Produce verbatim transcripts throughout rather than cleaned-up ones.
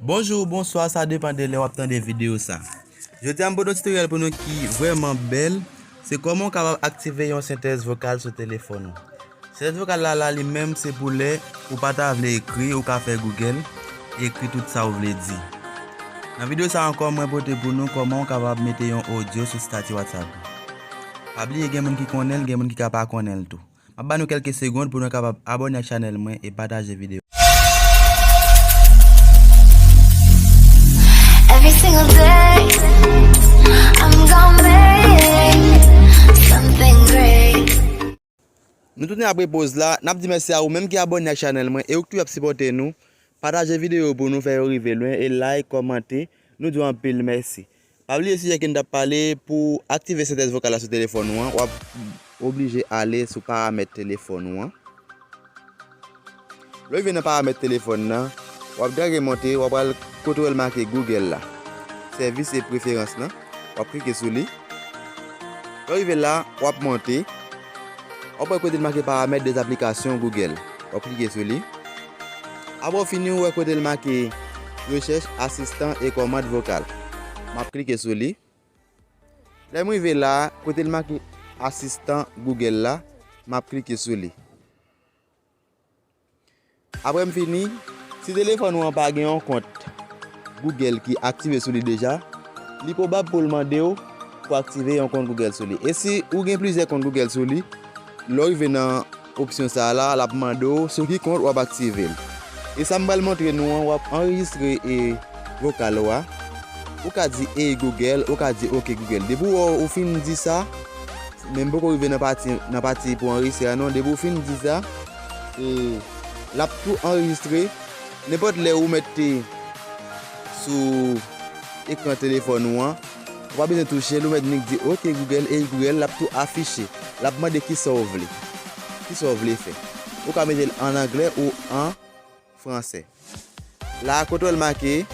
Bonjou, bonswa, sa depann de lè w ap tande videyo sa. Jodi a, m pote yon titoryèl pou nou ki vrèman bèl. Se kòman w kapab aktive yon sentèz vokal sou telefòn ou. Sentèz vokal la, la li menm, se pou lè ou pa ta vle ekri, ou ka fè Google ekri tout sa ou vle di. Nan videyo sa ankò, mwen pote pou nou kòman w kapab mete yon odyo sou estati WhatsApp ou. Pa bliye, gen moun ki konnen l, gen moun ki ka pa konnen l tou. M ap ba nou kèlke segonn pou nou kapab abòne ak chanèl mwen e pataje videyo. Every single day, I'm gonna make something great. Nou tounen apre poz la, n ap di mèsi a ou menm ki abòne ak chanèl mwen e ou ki toujou ap sipòte nou. Pataje videyo pou nou fè yo rive lwen e like, kòmante, nou di w anpil mèsi. Pa bliye sijè ke n t ap pale, pou aktive sentèz vokal la sou telefòn ou an, w ap oblije ale sou paramèt telefòn ou an. Lè w rive nan paramèt telefòn nan, w ap drage monte, w ap al kote w wè l make Google la. Sèvis e preferans lan, w ap klike sou li. Lè w rive la, w ap monte. W ap wè kote l make paramèt des applications Google. W ap klike sou li. Apre w fini, w wè kote l make rechèch, asistan e kòmand vokal. M ap klike sou li. Lè m rive la, kote l make asistan Google la, m ap klike sou li. Apre m fini, si telefòn ou an pa gen yon kont Google ki aktive sou li deja, li pwobab pou l mande w pou aktive yon kont Google sou li. E si ou gen plizyè kont Google sou li, lè w rive nan opsyon sa a la, l ap mande w sou ki kont w ap aktive l. E sa m pral montre nou an, w ap anrejistre e vokal ou a. Ou ka di "Hey Google", ou ka di "Ok Google". Depi w wè ou fin di sa, men m poko rive nan pati, nan pati pou anrejistre a non. Depi w fin di sa, e, l ap tou anrejistre. Nenpòt lè ou mete sou ekran telefòn ou an, ou pa bezwen touche l, ou mèt nik di "Ok Google", "Hey Google", l ap tou afiche. L ap mande kisa w vle. Kisa w vle fè. Ou ka mete l an anglè ou an fransè. La, kote w wè l make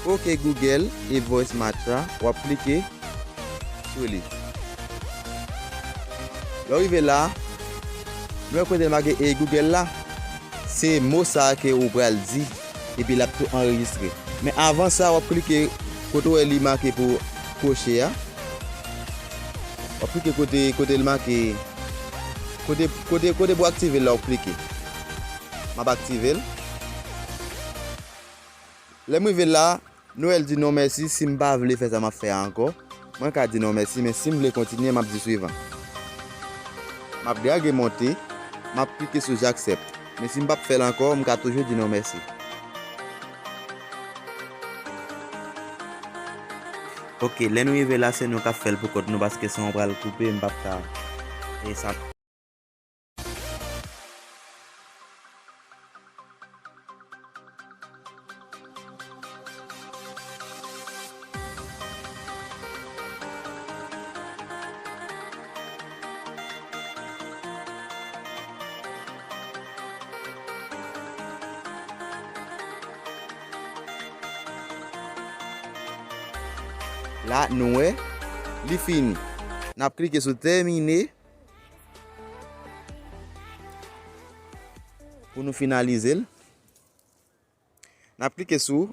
"Ok Google" e "Voice Match" la, w ap klike sou li. Lè w rive la, nou wè kote l make "Hey Google" la, se mo sa a ke ou pral di, epi l ap tou anrejistre. Men avan sa, w ap klike kote w wè li make pou koche a. W ap klike kote, kote l make, kote, kote, kote pou aktive l la, w ap klike. M ap aktive l. Lè m rive la, nou wè l di "Non mèsi", si m pa vle fè sa m ap fè a ankò. Mwen ka di "Non mèsi", men si m vle kontinye, m ap di "Suivant". M ap drage monte, m ap klike sou "J'accepte". Men si m p ap fè l ankò, m ka toujou di "Non mèsi". Ok, lè nou rive la, se nou k ap fè l pou kont nou, paske son an pral koupe, m p ap ka. E sa. La, nou wè, li fini. N ap klike sou "Terminer" pou nou finalize l. N ap klike sou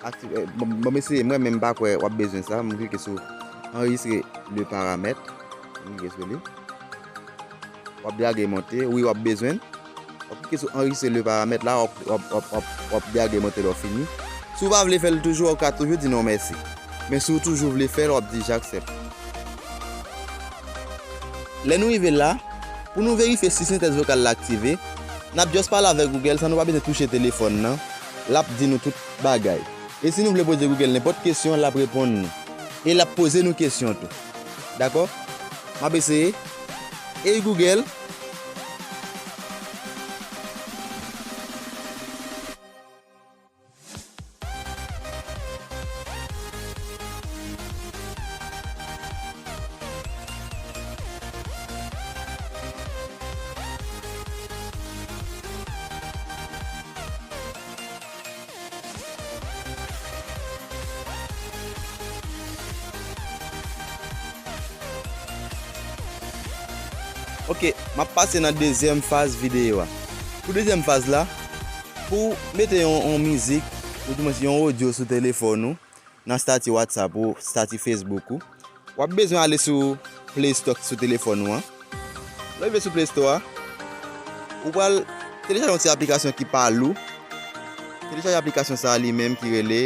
akti-, eh, bon, bon, mesye, mwen menm m pa kwè w ap bezwen sa. M klike sou "Enregistrer le paramètre". M klike sou li. W ap drage monte. Wi, w ap bezwen l. W ap klike sou "Enregistrer le paramètre" la, w ap, w ap, w ap, w ap, w ap drage monte lè w fini. Si w pa vle fè l toujou, w ka toujou di "Non mèsi". Men si w toujou vle fè l, w ap di "J'accepte". Lè nou rive la, pou nou verifye si sentèz vokal la aktive, n ap just pale avèk Google san nou pa bezwen touche telefòn nan. L ap di nou tout bagay. E si nou vle poze Google nenpòt kesyon, l ap reponn nou. E l ap poze nou kesyon tou. Dakò? M ap eseye. "Hey Google". Ok, m ap pase nan dezyèm faz videyo a. Pou dezyèm faz la, Pou w mete yon, yon mizik, oudimwens yon odyo sou telefòn ou, nan estati WhatsApp ou, estati Facebook ou, w ap bezwen ale sou Play Store ki sou telefòn ou an. Lè w rive sou Play Store a, ou pral telechaje yon ti aplikasyon ki pa lou. Telechaje aplikasyon sa a li menm ki rele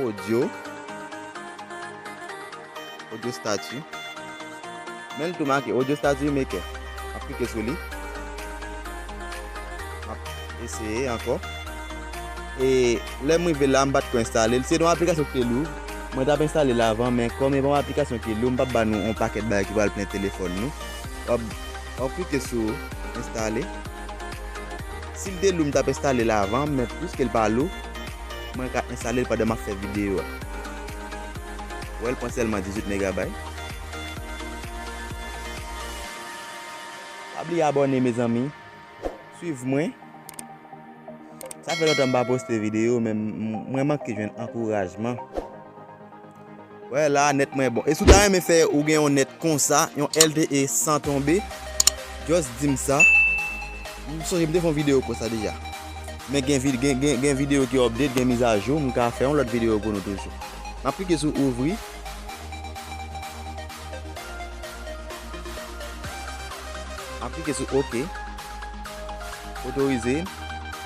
Audio. Audio Statue. Men l tou make Audio Statue Maker. M ap klike sou li. M ap eseye ankò. E lè m rive la, m pa t ko enstale l. Se yon aplikasyon ki te lou. Mwen t ap enstale l avan, men kòm e pa yon aplikasyon ki lou, m p ap ba nou yon pakèt bagay ki pral plen telefòn nou. W ap, w ap klike sou enstale. Si l te lou, m t ap enstale l avan, men piske l pa lou, mwen ka enstale l pandan m ap fè videyo a. Wè, l pran sèlman dizuit megabayt. Pa bliye abòne, mezanmi. Swiv mwen. Sa fè lontan m pa poste videyo, men m, mwen manke jwenn ankourajman. Wè la, nèt mwen bon. E si w ta renmen fè ou gen yon nèt konsa, yon L T E san tonbe, just di m sa. M sonje m te fè yon videyo konsa deja. Men gen, vid- gen, gen, gen videyo ki update, gen mizajou, m ka fè yon lòt videyo pou nou toujou. M ap klike sou ouvri. M ap klike sou OK. Otorize.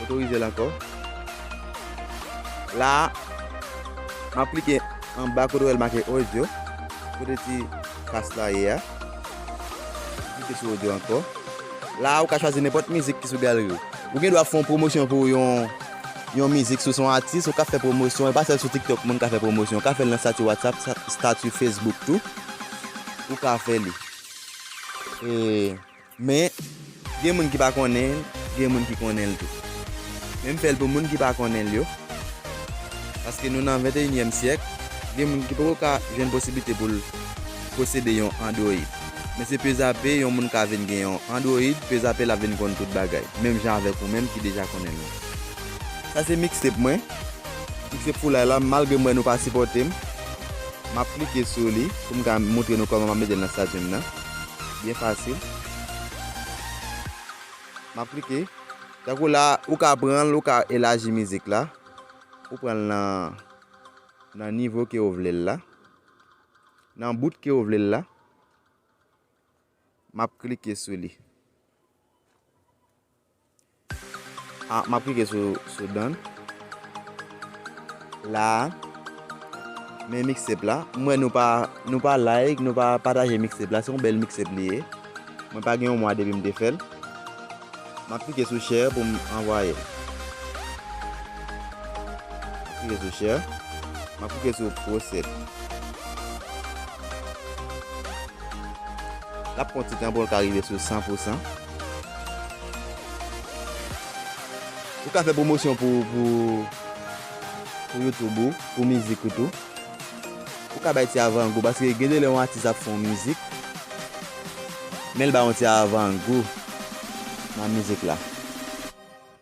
Otorize l ankò. La, m ap klike anba kote w wè l make audio. Kote ti kas la ye a. Klike sou audio ankò. La, ou ka chwazi nenpòt mizik ki sou galri w. Ou gen dwa fè yon pwomosyon pou yon, yon mizik sou son atis, ou ka fè pwomosyon, e pa sèl sou TikTok moun ka fè pwomosyon, ou ka fè l nan estati WhatsApp, sa- estati Facebook tou. Ou ka fè li. E, men, gen moun ki pa konnen l, gen moun ki konnen l tou. Men m fè l pou moun ki pa konnen l yo. Paske nou nan venteyinyèm syèk, gen moun ki poko ka jwenn posiblite pou l posede yon Android. Men se pezape yon moun ka vin gen yon Android, pezape l ap vin konn tout bagay. Menm jan avèk ou menm ki deja konnen l. Sa se mixtape mwen. Mixtape Foulay la, malgre m wè nou pa sipòte m, m ap klike sou li pou m ka montre nou kòman m ap mete l nan estati m nan. Byen fasil. M ap klike. Tankou la, ou ka pran l, ou ka elaji mizik la. Ou pran l nan, nan nivo ke ou vle l la. Nan bout ke ou vle l la. M ap klike sou li. Ah, m ap klike sou, sou done. La, men mixtape la. M wè nou pa, nou pa like, nou pa pataje mixtape la. Se yon bèl mixtape li ye. Mwen pa gen yon mwa depi m te fè l. M ap klike sou share pou m anvwaye l. Klike sou share. M ap klike sou proceed. L ap pran ti tan pou l ka rive sou san pou san. Ou ka fè pwomosyon pou, pou, pou YouTube ou, pou mizik ou tou. Ou ka bay ti avangou, paske gen de lè yon atis ap fè yon mizik, men l ba yon ti avangou nan mizik la.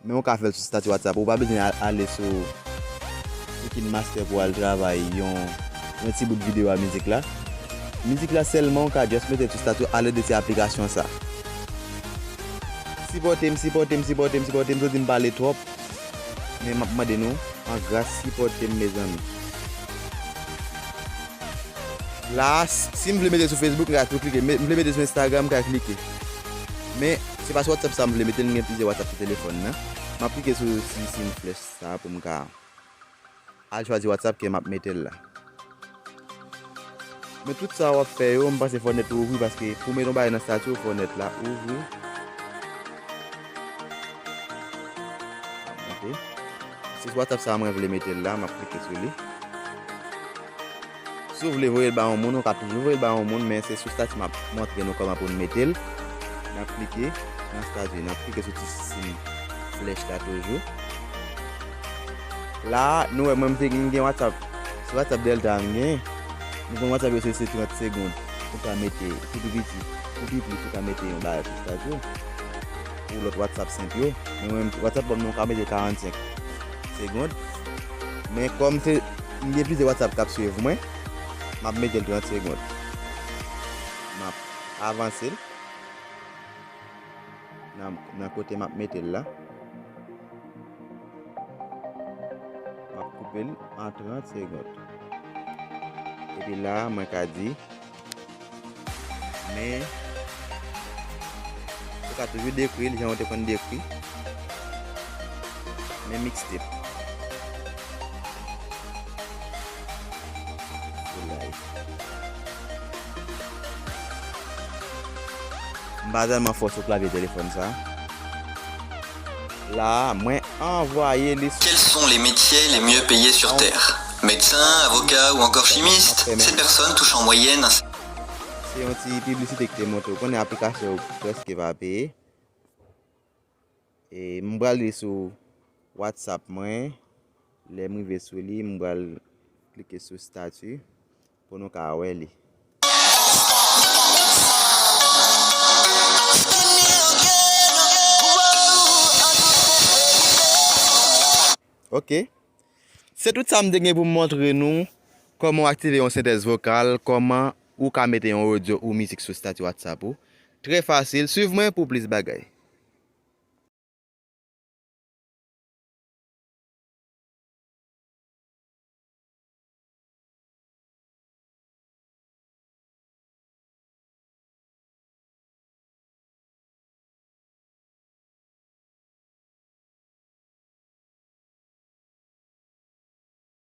Men ou ka fè l sou estati WhatsApp, ou pa bezwen al- ale sou, sou KineMaster pou al travay yon, yon ti bout videyo a mizik la. Mizik la sèlman ou ka just mete l sou estati w alèd de ti aplikasyon sa. Sipòte m, sipòte m, sipòte m, sipòte m, sipòte m, soti m pale twòp. Men m ap mande nou, an gras, sipòte m, mezanmi. La, s- si m vle mete sou Facebook, m ka tou klike. Me- M vle mete sou Instagram, m ka klike. Men, se pa sou WhatsApp sa m vle mete l, m gen plizyè WhatsApp sou telefòn nan. M ap klike sou ti siy flèch sa pou m ka al chwazi WhatsApp ke m ap mete l la. Men tout sa w ap fè yo, m panse fò nèt ou ouvri, paske pou w mete yon bagay nan estati w, fò nèt la ouvri. Ok. Se sou WhatsApp sa mwen vle mete l la, m ap klike sou li. Si w vle voye l ba yon moun, ou ka toujou voye l ba yon moun, men se sou estati m ap montre nou kòman pou n mete l. N ap klike nan estati, n ap klike sou ti siy flèch la toujou. La, nou wè mwen m te gen WhatsApp. Se WhatsApp Delta m gen. Nou konn WhatsApp yo se, se trant segonn. Ou ka mete, pou pi piti, pou pi plis, ou ka mete yon bagay sou estati w. Pou lòt WhatsApp senp yo. Men mwen, WhatsApp pa m nan, ou ka mete karannsenk segonn. Men kòm se, m gen plizyè WhatsApp k ap swiv mwen, m ap mete l trant segonn. M ap avanse l nan, nan kote m ap mete l la. Koupe l an trant segond. Epi la, mwen ka di, men, ou ka toujou dekri l jan ou te konn dekri. Men mixtape. Sou live. M pa tèlman fò sou klavye telefòn sa. La, mwen anvwaye li sou Quels sont les métiers les mieux payés sur Terre ? Médecin, avocat ou encore chimiste ? Ces personnes touchent en moyenne un... Se yon ti piblisite ki te montre w konnen aplikasyon yo prèske pa peye. E m pral li sou WhatsApp mwen. Lè m rive sou li, m pral klike sou stati pou nou ka wè li. Ok. Se tout sa m te gen pou m montre nou kòman w aktive yon sentèz vokal, kòman ou ka mete yon odyo ou mizik sou stati WhatsApp ou. Trè fasil, swiv mwen pou plis bagay.